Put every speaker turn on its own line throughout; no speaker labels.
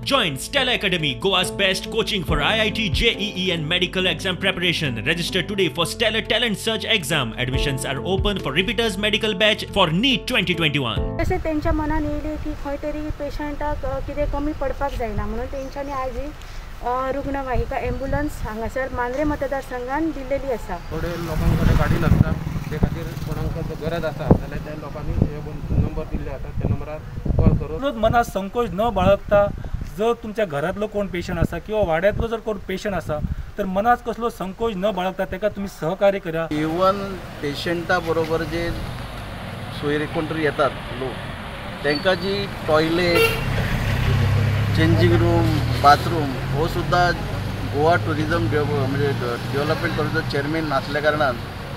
Join Stellar Academy, Goa's best coaching for IIT, JEE and medical exam preparation. Register today for Stellar Talent Search exam. Admissions are open for repeaters medical batch for NEET 2021.
तशें तेंच्या मनान येयली की खंय तरी पेशंटाक कितें कमी पडपाक जायना म्हणून तेंच्यांनी आयज ही रुग्णवाहिका एम्बुलन्स हांगासर मांद्रे मतदारसंघान दिल्लेली आसा.
थोडे लोकां कडेन गाडी नासता, ते खातीर कोणाक गरज आसा जाल्यार त्या लोकांनी नंबर दिल्ले आसा त्या नंबरार कॉल करून
मनात संकोच न बाळगता जर तुमच्या घरातलो कोण पेशंट आसा किंवा वाड्यातलो जर कोण पेशंट आसा तर मनात कसलो संकोच न बाळगता ताका तुम्ही सहकार्य करा.
इवन पेशंटा बरोबर जे सोयरे कोण तरी येतात लोक तांकां जी टॉयलेट, चेंजींग रूम, बाथरूम हो सुद्दां गोवा टुरिजम म्हणजे डेव्हलपमेंट कॉर्पोरेशन चेअरमॅन नासल्या कारणान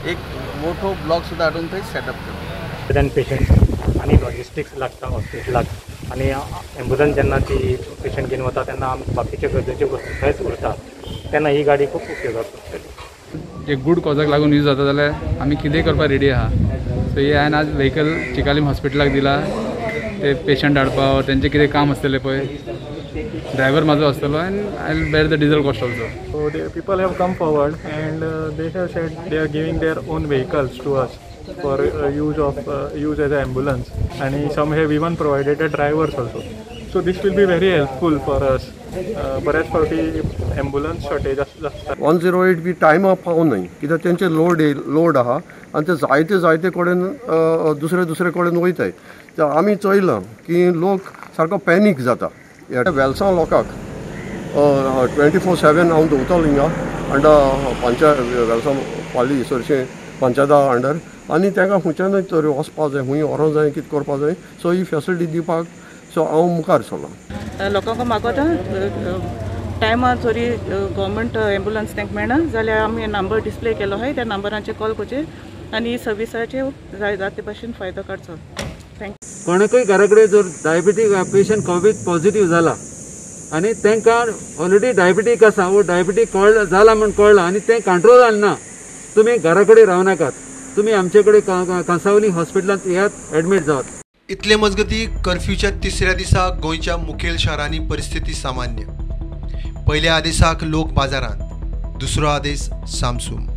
एक मोठो ब्लॉक सुद्दां हाडून थंय सेटअप केलो.
पेशंट आनी लॉजिस्टिक्स लागता हॉस्पिटलाक आनी एम्बुलन्स जेन्ना ती पेशंट घेवन वता तेन्ना आमकां बाकीच्यो गरजेच्यो वस्तू थंयच उरता तेन्ना ही गाडी खूब उपयोगाक पडटली.
एक गूड कॉजाक लागून यूज जाता जाल्यार आमी कितेंय करपाक रेडी आहा. सो हे हांवें आज व्हेकल चिकालीम हॉस्पिटलाक दिला, ते पेशंट हाडपा तेंचें कितें काम आसतलें पळय, ड्रायव्हर म्हाजो आसतलो and I will bear the diesel cost also.
So the people have come forward and they have said they are giving their own vehicles to us for use as an ambulance, and some have even provided a drivers also. So this will be very helpful for us. बऱ्याच फावटी ambulance shortage आसता.
108 बी टायमा पावनाय कित्याक तेंचे load आहा आनी ते जायते जायते कडेन दुसरे दुसरे कडेन वयताय. तर आमी चोयलां की लोक सारको पॅनीक जाता. ह्या वेलसांव लोकांक 24/7 हांव दवरतलो हिंगा अंडर पंचायत वेलसांव पाली सरशें पंचायता अंडर, आनी तांकां खंयच्यानूय तर वचपा जाय, खंय व्हरोंक जाय, कितें करपा जाय, सो ही फेसिलिटी दिवपाक सो हांव मुखार सरलां.
लोकांक मागोता टायमार जरी गव्हर्मेंट एम्बुलन्स तांकां मेळना जाल्यार आमी नंबर डिस्प्ले केलो आहाय त्या नंबरांचेर कॉल करचे आनी सर्विसाचे जाय जाते भाशेन फायदो काडचो. Thank you.
कोणाकूय घरा कडेन जर डायबिटीक पेशंट कोवीड पॉझिटिव्ह जाला आनी तांकां ऑलरेडी डायबिटीक आसा वो डायबिटीक कळ जाला म्हूण कळ्ळां आनी तें कंट्रोल जालें ना, तुमी घरा कडेन रावनाकात, तुमी आमचे कडेन कांसावली हॉस्पिटलांत येयात, एडमीट जावात.
इतले मजगती कर्फ्यूच्या तिसऱ्या दिसा गोंयच्या मुखेल शारांनी परिस्थिती सामान्य. पयल्या आदेसाक लोक बाजारांत, दुसरो आदेश सामसूम.